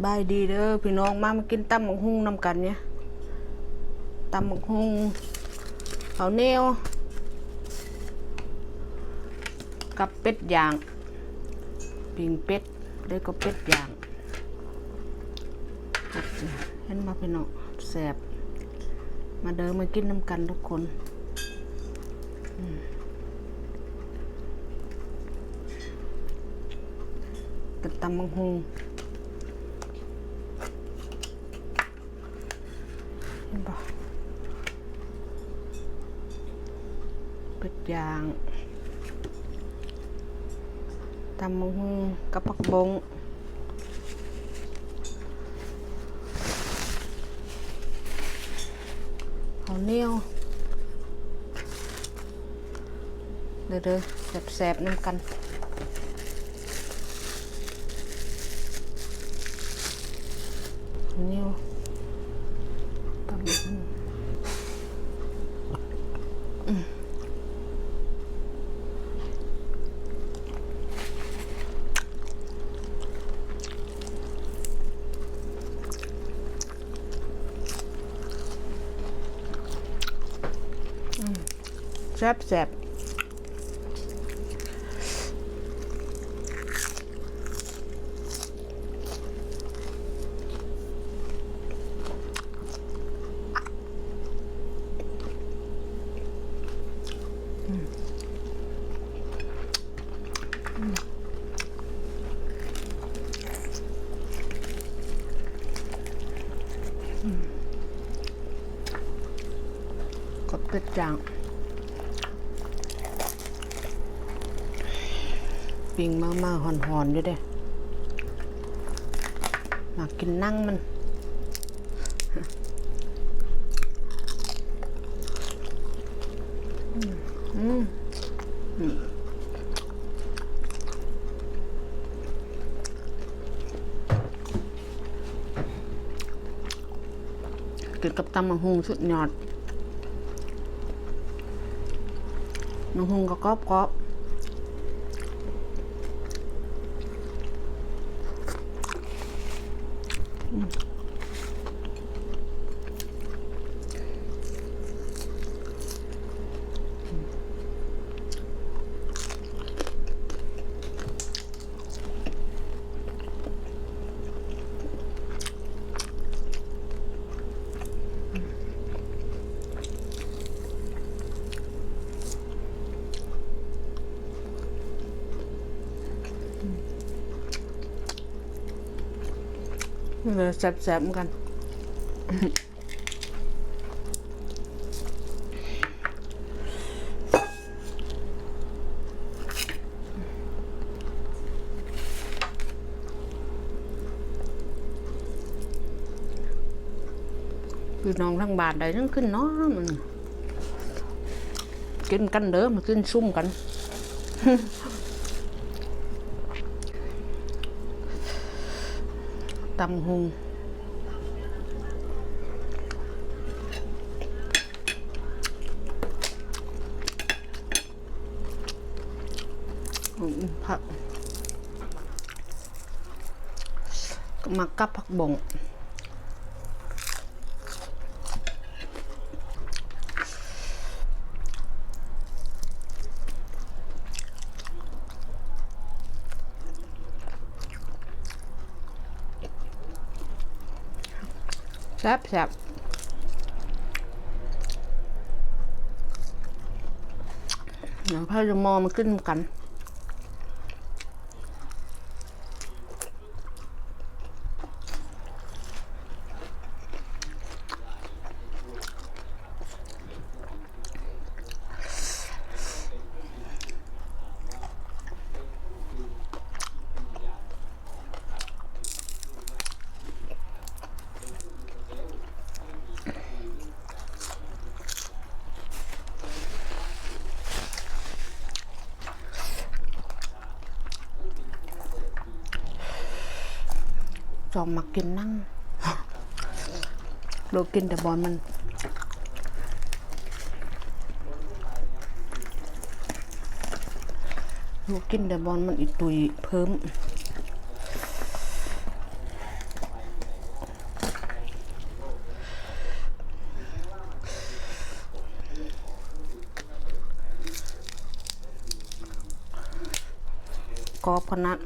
ບາຍດີເດີພີ່ນ້ອງ ມາ ມາກິນຕຳບັກຫຸ່ງນຳກັນເນຍ ຕຳບັກຫຸ່ງ ເຂົ້າໜຽວ ກັບເປັດຍ່າງ ປີ້ງເປັດ ແລ້ວກໍເປັດຍ່າງ ເຫັນບໍ່ພີ່ນ້ອງ ແຊບ ມາເດີ ມາກິນນຳກັນທຸກຄົນ ອືມ ກັບຕຳບັກຫຸ່ງ ເຫັນບໍ່ ເປັດຍ່າງ ຕຳບັກຫຸ່ງກັບຜັກບົ້ງ ເຂົ້າໜຽວ ເດີໆ ແຊບໆ ນຳກັນ ເຂົ້າໜຽວ ຕຳບັກຫຸ່ງ ອືມ ອືມ ແຊບໆ ກັບເປັດຍ່າງ ປີ້ງມາໆ ຮ້ອນໆ ຢູ່ເດ້ ມັກກິນໜັງມັນ ອືມ ອືມ ກິນກັບຕຳບັກຫຸ່ງສຸດຍອດ ບັກຫຸ່ງກໍກອບໆ ອືມ. ເອີ ແຊບໆ ຄືກັນ. ພີ່ນ້ອງທາງບ້ານໃດຍັງຂຶ້ນເນາະ ມັນ ກິນກັນເດີ ມາກິນຊຸມກັນ ຕຳຫຸ່ງ ອືມ ຜັກ ມັກກັບຜັກບົ້ງ. ແຊບໆ ເອົາເຂົ້າຢູ່ໝໍ້ມາກິນນຳກັນ. ຊອບມັກກິນໜັງ ລູກກິນແຕ່ບ່ອນມັນ ລູກກິນແຕ່ບ່ອນມັນອີ່ຕຸຍເພີ່ມ. ກອບຂະໜາດ.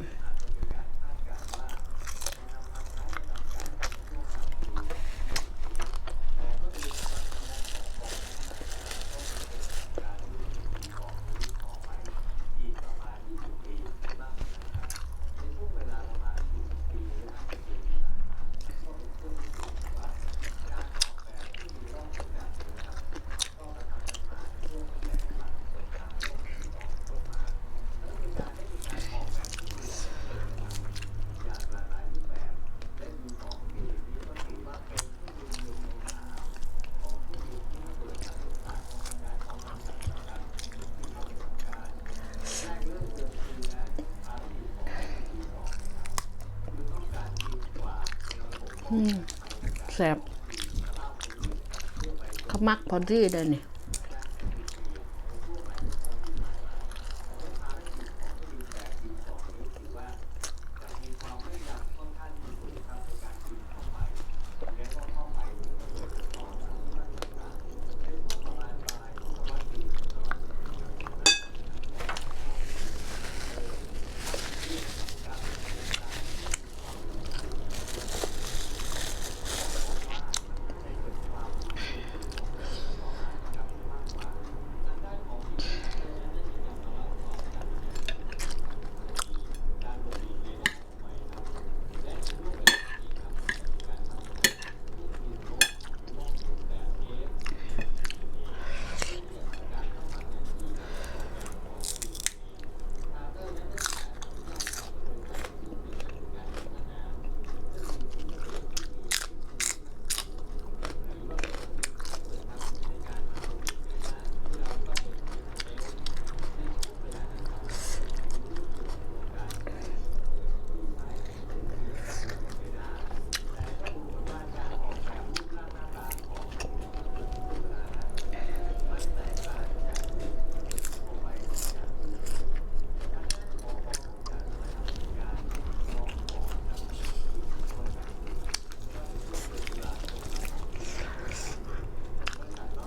ອືມ ແຊບ ຂະໝັກພໍດີເດ້ນີ້.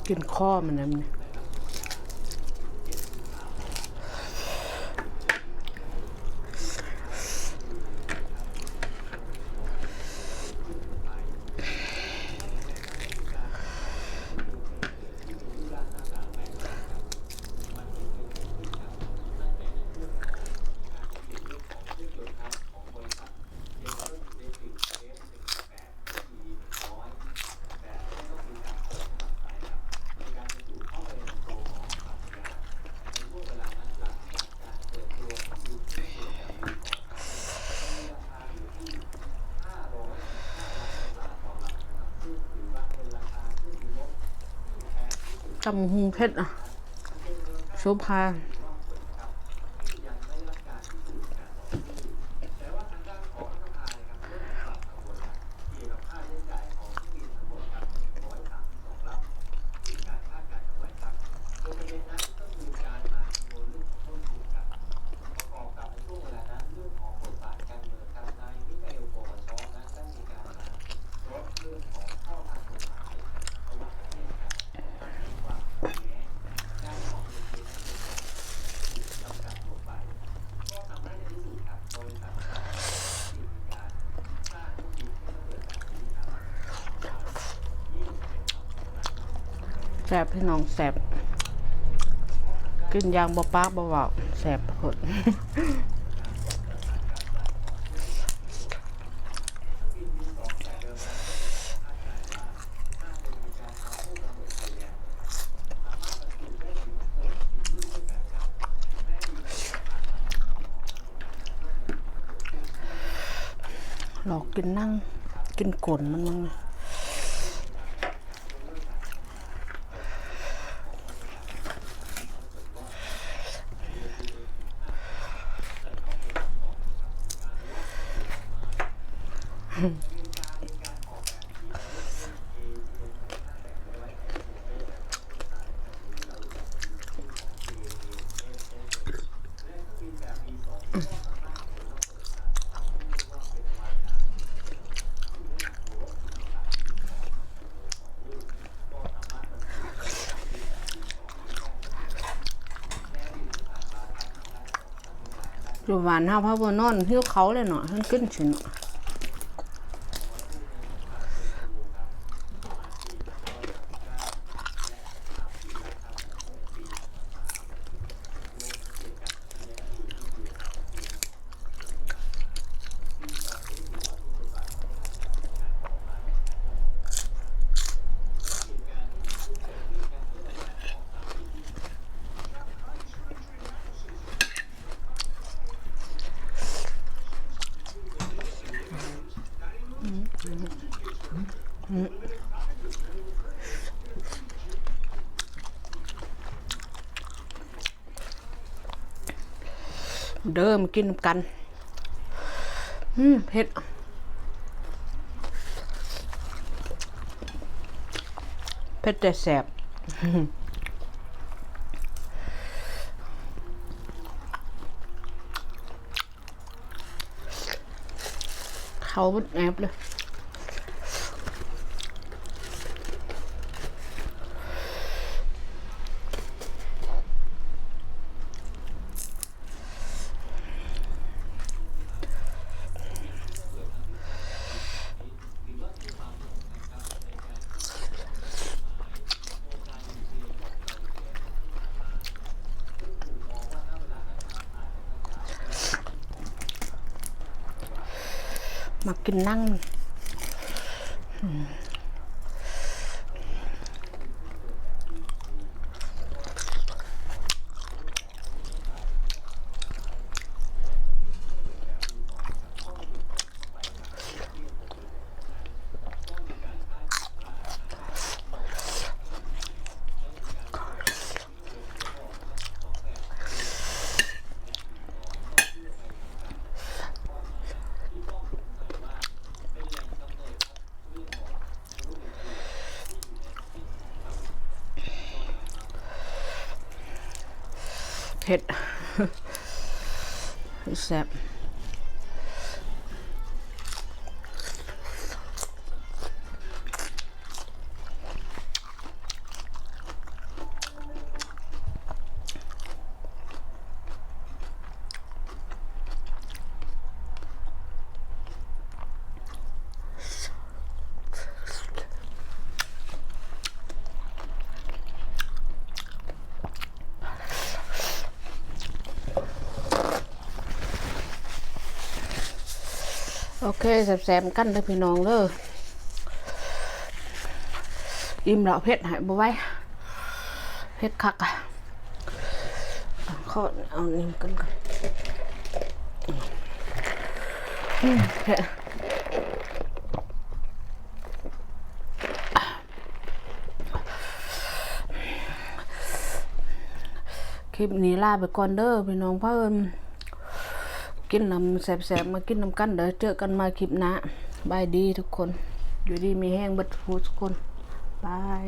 ກິນຄໍມັນນຳນີ້. ຕຳບັກຫຸ່ງເຜັດ ໂສພາ. ແຊບ ພີ່ນ້ອງ ແຊບ ກິນຢ່າງບໍ່ປາກບໍ່ເວົ້າ ແຊບໂພດ. ລອກກິນໜັງ ກິນກົ້ນມັນນຳ. ບ້ານເຮົາ ພາບໍ່ນອນ ຫິວເຂົ້າແລ້ວເນາະ ເພິ່ນກິນຊິເນາະ. ເດີ ມາກິນນຳກັນ. ອືມ ເຜັດ ເຜັດແຕ່ແຊບ. ເຂົ້າເບິດແອບເລີຍ. ມັກກິນໜັງ. ເຜັດ ແຊບ. ໂອເຄ ແຊບໆ ກັນເດີພີ່ນ້ອງເດີ. ອີ່ມແລ້ວ ເຜັດໃຫ້ບໍ່ໄຫວ ເຜັດຄັກ. ຂໍເອົານີ້ກັນກ່ອນ. ອືມ ເຜັດ. ຄລິບນີ້ລາໄປກ່ອນເດີພີ່ນ້ອງ ພາກັນກິນນຳແຊບໆ ມາກິນນຳກັນເດີ. ເຈີກັນໃໝ່ຄລິບໜ້າ. ບາຍດີທຸກຄົນ ຢູ່ດີມີແຮງເບິດທຸກຄົນ. ບາຍ.